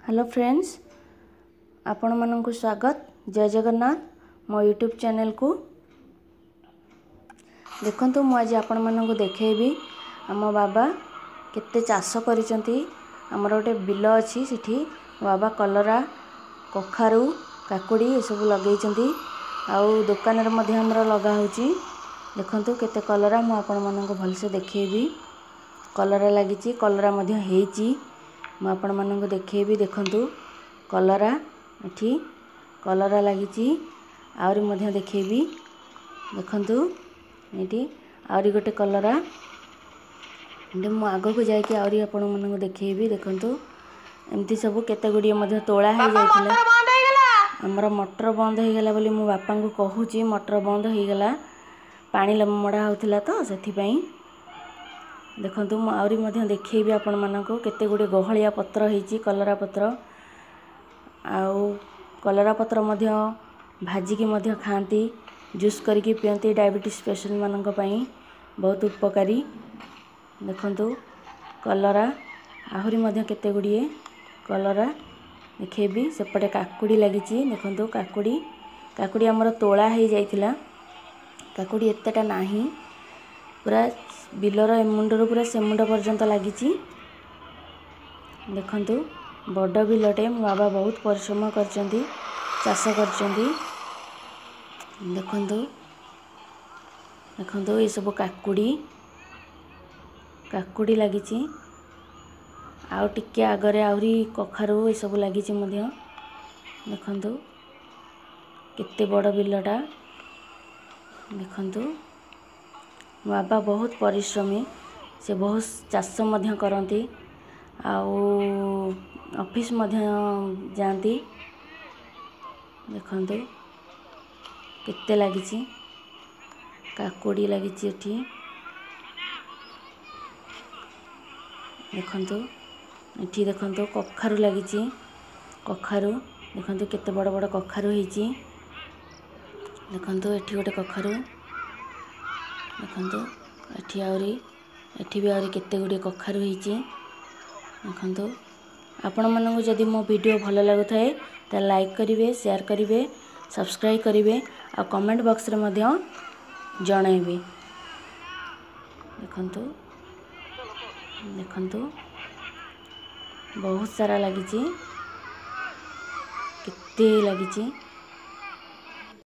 Hello friends, ଆପଣମାନଙ୍କୁ ସ୍ୱାଗତ। ଜୟ ଜଗନ୍ନାଥ ମୋ ୟୁଟ୍ୟୁବ୍ ଚ୍ୟାନେଲ୍କୁ। ଦେଖନ୍ତୁ, ମୁଁ ଆଜି ଆପଣମାନଙ୍କୁ ଦେଖେଇବି ଆମ ବାବା କେତେ ଚାଷ କରିଛନ୍ତି। ଆମର ଗୋଟେ ବିଲ ଅଛି, ସେଠି ବାବା କଲରା, କଖାରୁ, କାକୁଡ଼ି ଏସବୁ ଲଗେଇଛନ୍ତି ଆଉ ଦୋକାନରେ ମଧ୍ୟ ଆମର ଲଗା ହେଉଛି। ଦେଖନ୍ତୁ କେତେ କଲରା, ମୁଁ ଆପଣମାନଙ୍କୁ ଭଲସେ ଦେଖେଇବି। କଲରା ଲାଗିଛି, କଲରା ମଧ୍ୟ ହେଇଛି, ମୁଁ ଆପଣମାନଙ୍କୁ ଦେଖେଇବି। ଦେଖନ୍ତୁ କଲରା, ଏଠି କଲରା ଲାଗିଛି। ଆହୁରି ମଧ୍ୟ ଦେଖେଇବି। ଦେଖନ୍ତୁ ଏଇଠି ଆହୁରି ଗୋଟେ କଲରା। ମୁଁ ଆଗକୁ ଯାଇକି ଆହୁରି ଆପଣମାନଙ୍କୁ ଦେଖେଇବି। ଦେଖନ୍ତୁ ଏମିତି ସବୁ କେତେ ଗୁଡ଼ିଏ ମଧ୍ୟ ତୋଳା ହେଇଯାଇଥିଲା। ଆମର ମଟର ବନ୍ଦ ହେଇଗଲା ବୋଲି ମୁଁ ବାପାଙ୍କୁ କହୁଛି। ମଟର ବନ୍ଦ ହେଇଗଲା, ପାଣି ମଡ଼ା ହେଉଥିଲା ତ ସେଥିପାଇଁ। ଦେଖନ୍ତୁ, ମୁଁ ଆହୁରି ମଧ୍ୟ ଦେଖେଇବି ଆପଣମାନଙ୍କୁ। କେତେ ଗୁଡ଼ିଏ ଗହଳିଆ ପତ୍ର ହେଇଛି, କଲରା ପତ୍ର। ଆଉ କଲରା ପତ୍ର ମଧ୍ୟ ଭାଜିକି ମଧ୍ୟ ଖାଆନ୍ତି, ଜୁସ୍ କରିକି ପିଅନ୍ତି। ଡାଇବେଟିସ୍ ପେସେଣ୍ଟମାନଙ୍କ ପାଇଁ ବହୁତ ଉପକାରୀ। ଦେଖନ୍ତୁ କଲରା, ଆହୁରି ମଧ୍ୟ କେତେ ଗୁଡ଼ିଏ କଲରା ଦେଖେଇବି। ସେପଟେ କାକୁଡ଼ି ଲାଗିଛି। ଦେଖନ୍ତୁ କାକୁଡ଼ି, କାକୁଡ଼ି ଆମର ତୋଳା ହେଇଯାଇଥିଲା। କାକୁଡ଼ି ଏତେଟା ନାହିଁ। ପୁରା ବିଲର ଏ ମୁଣ୍ଡରୁ ପୁରା ସେ ମୁଣ୍ଡ ପର୍ଯ୍ୟନ୍ତ ଲାଗିଛି। ଦେଖନ୍ତୁ ବଡ଼ ବିଲଟେ। ମୋ ବାବା ବହୁତ ପରିଶ୍ରମ କରିଛନ୍ତି, ଚାଷ କରିଛନ୍ତି। ଦେଖନ୍ତୁ, ଦେଖନ୍ତୁ ଏସବୁ କାକୁଡ଼ି, କାକୁଡ଼ି ଲାଗିଛି। ଆଉ ଟିକେ ଆଗରେ ଆହୁରି କଖାରୁ ଏସବୁ ଲାଗିଛି ମଧ୍ୟ। ଦେଖନ୍ତୁ କେତେ ବଡ଼ ବିଲଟା। ଦେଖନ୍ତୁ, ମୋ ବାବା ବହୁତ ପରିଶ୍ରମୀ, ସେ ବହୁତ ଚାଷ ମଧ୍ୟ କରନ୍ତି ଆଉ ଅଫିସ୍ ମଧ୍ୟ ଯାଆନ୍ତି। ଦେଖନ୍ତୁ କେତେ ଲାଗିଛି କାକୁଡ଼ି, ଲାଗିଛି ଏଠି। ଦେଖନ୍ତୁ ଏଠି, ଦେଖନ୍ତୁ କଖାରୁ ଲାଗିଛି। କଖାରୁ ଦେଖନ୍ତୁ କେତେ ବଡ଼ ବଡ଼ କଖାରୁ ହେଇଛି। ଦେଖନ୍ତୁ ଏଠି ଗୋଟେ କଖାରୁ। ଦେଖନ୍ତୁ ଏଠି ଆହୁରି, ଏଠି ବି ଆହୁରି କେତେ ଗୁଡ଼ିଏ କଖାରୁ ହେଇଛି। ଦେଖନ୍ତୁ, ଆପଣମାନଙ୍କୁ ଯଦି ମୋ ଭିଡ଼ିଓ ଭଲ ଲାଗୁଥାଏ ତାହେଲେ ଲାଇକ୍ କରିବେ, ସେୟାର କରିବେ, ସବସ୍କ୍ରାଇବ୍ କରିବେ ଆଉ କମେଣ୍ଟ ବକ୍ସରେ ମଧ୍ୟ ଜଣାଇବେ। ଦେଖନ୍ତୁ, ଦେଖନ୍ତୁ ବହୁତ ସାରା ଲାଗିଛି, କେତେ ଲାଗିଛି।